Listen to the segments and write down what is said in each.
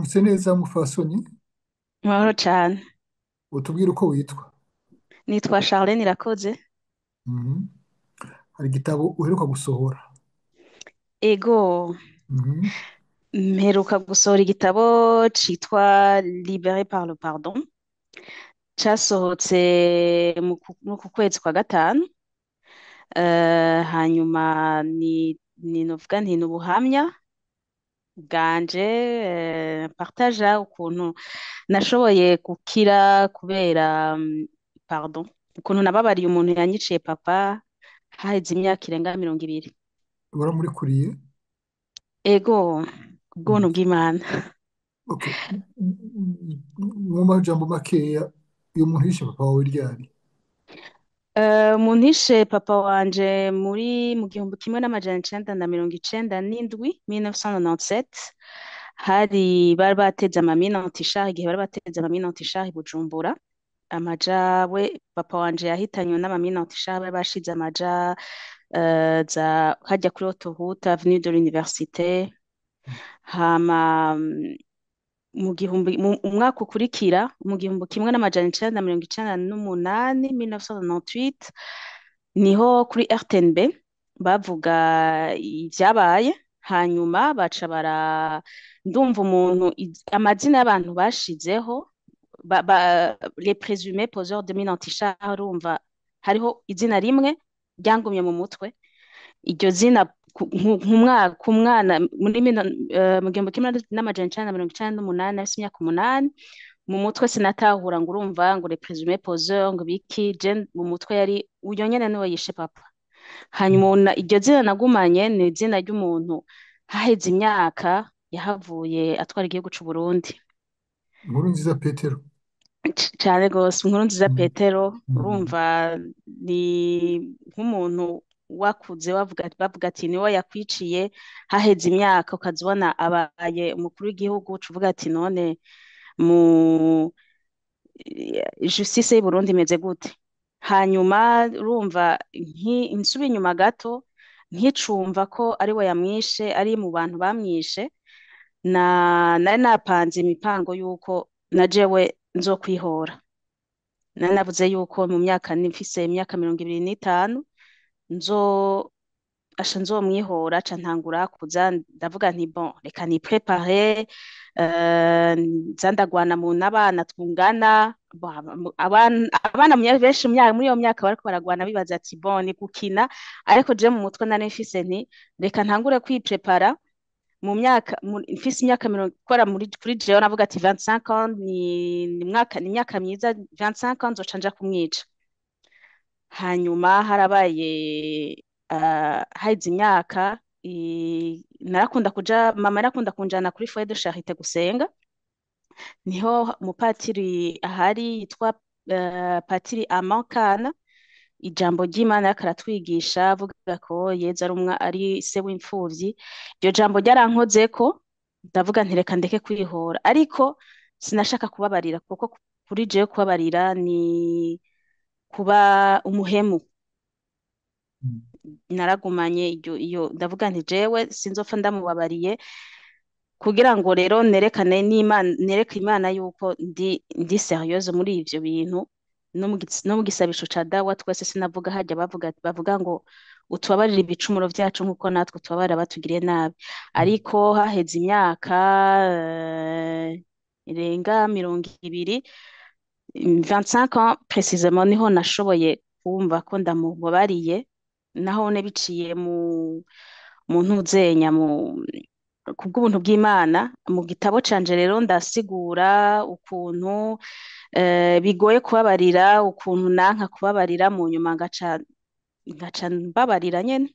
Waramutse neza mupfasoni. Mahoro cane. Utubwire uko witwa. Nitwa Charlene Irakoze. Mhm. Hari igitabo uheruka gusohora. Ego, Mhm. mperuka gusohora igitabo citwa Libéré par le pardon. Casohotse mu ku kwezi kwa gatanu. Hanyuma ni novuga nti ni ubuhamya bwanje, partaja ukuntu nashoboye gukira kubera pardon, ukuntu nababariye umuntu yanyiciye papa haheze imyaka irenga 20. Waramurikuriye. Ego, Mhm. ubwuntu bw'Imana. Okay. Mu majambo makeya, uyu muntu yishe papa wawe ryari? Umuntu yishe papa wanje mu 1997, 1997, hari bari bateze amamine anti-char, igihe bari bateze amamine anti-char i Bujumbura, amaja we papa wanje yahitanywe n'amamine anti-char bari bashize amaja za hajya kuri autoroute avenue de l'université, hama mu gihumbi mu umwaka ukurikira mu 1998, 1998, niho kuri RTNB bavuga ivyabaye, hanyuma baca bara ndumva umuntu amazina y'abantu bashizeho les présumés poseurs de mines anti-char, urumva hariho izina rimwe ryangumye mu mutwe, iryo zina ku mwana muri mu 1998, nafise imyaka 8, mu mutwe sinatahura ngo urumva ngo les présumés poseurs ngo biki, je mu mutwe yari uyo nyene niwe yishe papa. Hanyuma iryo zina nagumanye ni izina ry'umuntu haheze imyaka yahavuye atwara igihugu c'u Burundi. Nkurunziza Petero. Cane gose, Nkurunziza Petero. Urumva ni nk'umuntu wakuze bavuga ati niwe yakwiciye, haheze imyaka ukaza ubona abaye umukuru w'igihugu, uca uvuga ati none mu justice y'u Burundi imeze gute? Hanyuma urumva nsubiye inyuma gato nkicumva ko ari we yamwishe, ari mu bantu bamwishe, na nari napanze imipango yuko na jewe nzokwihora. Nari navuze yuko mu myaka mfise imyaka 25 asha nzomwihora, ca ntangura kuza ndavuga nti bon, reka ni prepare, nza ndagwana mu n'abana twungana, bon, abana benshi muri iyo myaka bariko baragwana bibaza ati bon ni gukina, ariko je mu mutwe nari mfise nti reka ntangure kwiprepara mu myaka mfise imyaka mirongo, gukora muri kuri jewe navuga ati 25 ans ni imyaka myiza, 25 ans nzoca nja kumwica. Hanyuma harabaye, haheze imyaka, narakunda kuja, mama yarakunda kunjana kuri foyer de charité gusenga, niho umupatiri ahari yitwa Patiri Amankana, ijambo ry'Imana yariko aratwigisha avuga ko Yezu ari se w'imfuvyi. Iryo jambo ryarankozeko, ndavuga nti reka ndeke kwihora, ariko sinashaka kubabarira, kuko kuri jewe kubabarira ni kuba umuhemu. Naragumanye iyo ndavuga nti jewe sinzopfa ndamubabariye, kugira ngo rero nerekane n'Imana, nereke Imana yuko ndi sérieuse muri ivyo bintu. No mu gisabisho ca dawa twese sinavuga hajya bavuga ngo utubabarire ibicumuro vyacu nkuko natwe tubabarira abatugiriye nabi, ariko haheze imyaka irenga 20, 25 ans précisément, niho nashoboye kumva ko ndamubabariye, naho ne biciye mu ntuzenya mu kubw'ubuntu bw'Imana. Mu gitabo canje rero ndasigura ukuntu bigoye kubabarira, ukuntu nanka kubabarira, mu nyuma ngaca mbabarira nyene.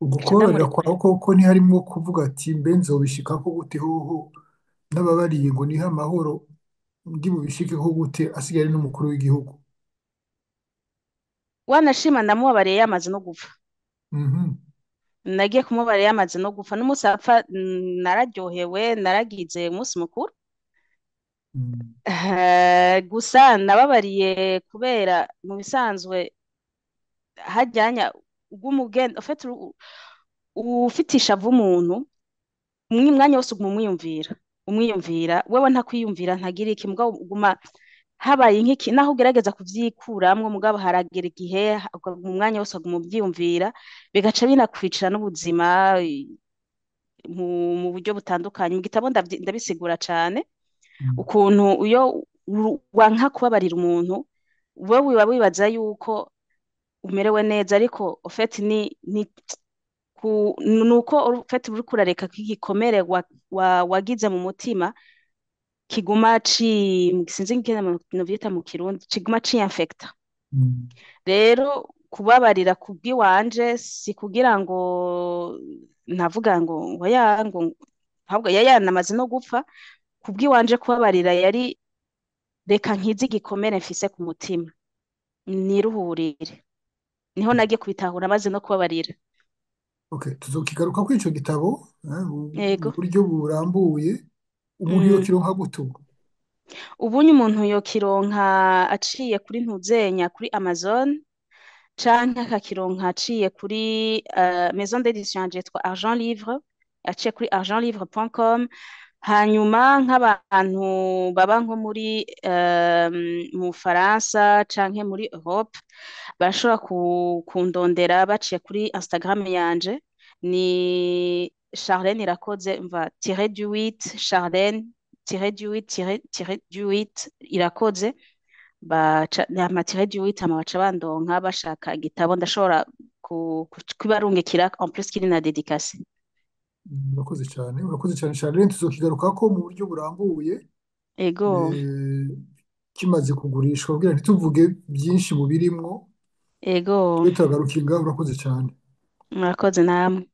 Ubwo Ngaca kubabarira ndamurekura. kwawe koko ntiharimwo kuvuga ati mbe nzobishikako gute hoho, n'ababariye ngo nihe amahoro ndi bubishikeko gute, asigaye ari n'umukuru w'igihugu? Wanashima ndamubabariye yamaze no gupfa. Nagiye kumubarira yamaze no gupfa, n'umunsi apfa nararyohewe, naragize umunsi mukuru. Gusa nababariye kubera mu bisanzwe hajyanya ugumugenda, en fait, ufitisha vumuntu mwanya wose uguma umwiyumvira. Umwiyumvira wewe ntakwiyumvira ntagira iki, mugabo uguma habaye nk'iki naho ugerageza kuvyikuramwo, mugabo haragera igihe mu mwanya wose uguma uvyiyumvira, bigaca binakwicira n'ubuzima mu buryo butandukanye. Mu gitabo ndabisigura cane ukuntu iyo wanka kubabarira umuntu, wewe wiba wibaza yuko umerewe neza, ariko au fait ni nuko au fait uriko urareka ko igikomere wagize mu mutima kiguma ci, sinzi ingene novyita mu Kirundi, kiguma ci-infecta. Rero kubabarira kubw'iwanje si kugira ngo navuga ngo oya, ngo ahubwo yari yanamaze no gupfa. Kubw'iwanje kubabarira yari reka nkize igikomere mfise ku mutima niruhurire, niho nagiye kubitahura maze no kubabarira. Okay, tuzokigaruka kuri ico gitabo mu Yego. buryo burambuye. Umuntu yokironka gute ubu? Ubunye umuntu yokironka aciye kuri ntuzenya kuri Amazon, canke akakironka aciye kuri maison d'édition yanje yitwa Argent Livre, aciye kuri argentlivre.com. Hanyuma nk'abantu baba nko muri mu Faransa canke muri Europe barashobora kundondera baciye kuri Instagram yanje, ni Charlène Irakoze, mva tiret du 8 Charlène tiret du 8 tiret tiret du 8 Irakoze, baca ama tiret du 8 hama baca bandonka. Bashaka igitabo ndashobora kubarungikira, en plus kiri na dédicace. Urakoze cyane, urakoze cyane Charlène, tuzokigarukako mu buryo burambuye. Ego. Kimaze kugurishwa, kugira ntituvuge byinshi mu birimwo. Ego. Twe turagaruka ngaho. Urakoze cyane. Murakoze namwe.